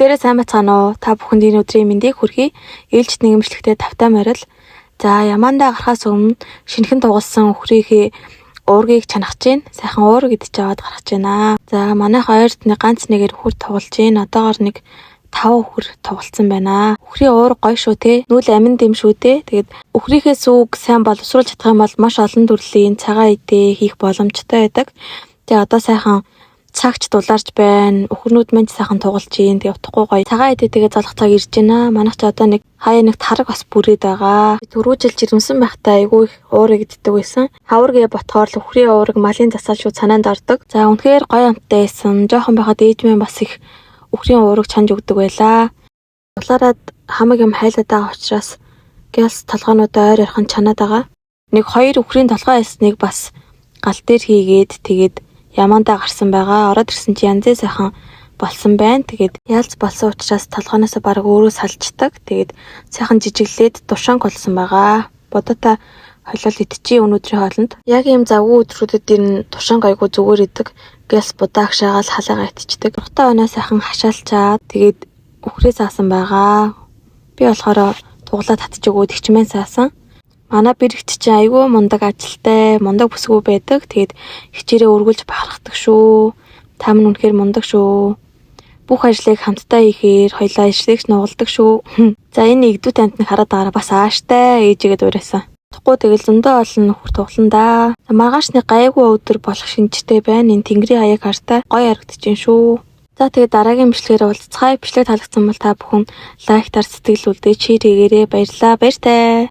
Бүгдээрээ сайн байцгаана уу? Та бүхэнд энэ өдрийн мэндийг хүргэе. Ээлжит нийгэмшлэгтэй тавтай морил. За, ямаандаа гарахаас өмнө шинэхэн тугалсан үхрийнхээ уургийг чанах чинь. Сайхан уург идэж аваад гарах гэж байна. За, манайх ойрт нэг ганц нэгээр үхэр тугалж байна. Одоогор нэг 5 үхэр тугалцсан байна. Үхрийн уурга гоё шүү те. Нүүл амин дэм шүү те. Тэгээд үхрийнхээ сүүг сайн боловсруулж чадах юм бол маш олон төрлийн цагаан идэ хийх боломжтой байдаг. Тэгээ одоо сайхан цагч дулаарч байна. Үхрнүүд маань ч сайхан тугалж гин. Тэгээ утгагүй гоё. Цагаан идэ тэгээ залах цаг ирж байна. Манайх ч одоо нэг хаяа нэг тараг бас бүрээд байгаа. Түрүү жил жирэмсэн байхдаа айгүй их уурыг иддэг байсан. Хавар гээ ботхоор л үхрийн уурга малын засаал шууд санаанд ордог. За, үнэхээр гоё амттай байсан. Жохон байхад ээж минь бас их үхрийн уурга чанж өгдөг байлаа. Дулаараад хамаг юм хайлаад байгаа учраас гялс толгоонуудаа ойр ойрхон чанаад байгаа. Нэг хоёр үхрийн толгой элснийг бас гал дээр хийгээд тэгээд ямаандаа гарсан байгаа. Ороод ирсэн чи янзын сайхан болсон байна. Тэгээд ялц болсон учраас толгооноосоо бараг өөрөө салждаг. Тэгээд сайхан жижиглээд тушаанг болсон байгаа. Будаатай холиол идчихье өнөөдрийн хоолнд. Яг ийм завгүй өдрүүдэд энэ тушаанг айгүй зүгээр идэг. Гялс будаа агшаагаал халаагаа идчихдэг. Уртаа өнөө сайхан хашаалчаад тэгээд үхрээ саасан байгаа. Би болохоор туглаа татчих өгөөд хичмэн саасан. Манай бэрэгт чинь айгүй мундаг ажилтай, мундаг бүсгүй байдаг. Тэгээд хичээрээ өргөлж бахархдаг шүү. Та минь үнэхээр мундаг шүү. Бүх ажлыг хамтдаа хийхээр хоёлаа ажлыг ч нугалдаг шүү. За, энэ игдүүт амтныг хараад байгаараа бас ааштай ээжигээ дуурайсан. Тухгүй тэгэл зөндөө олон нөхөр туглан да. Маргааш нэг гайгүй өдөр болох шинжтэй байна. Энэ тэнгэрийн хаяг хартаа гоё харагдаж байна шүү. За, тэгээд дараагийн бичлэгээр уулзцгаая. Бичлэг таалагдсан бол та бүхэн like таар сэтгэл үлдээж share хийгээрэй. Баярлалаа. Баяртай.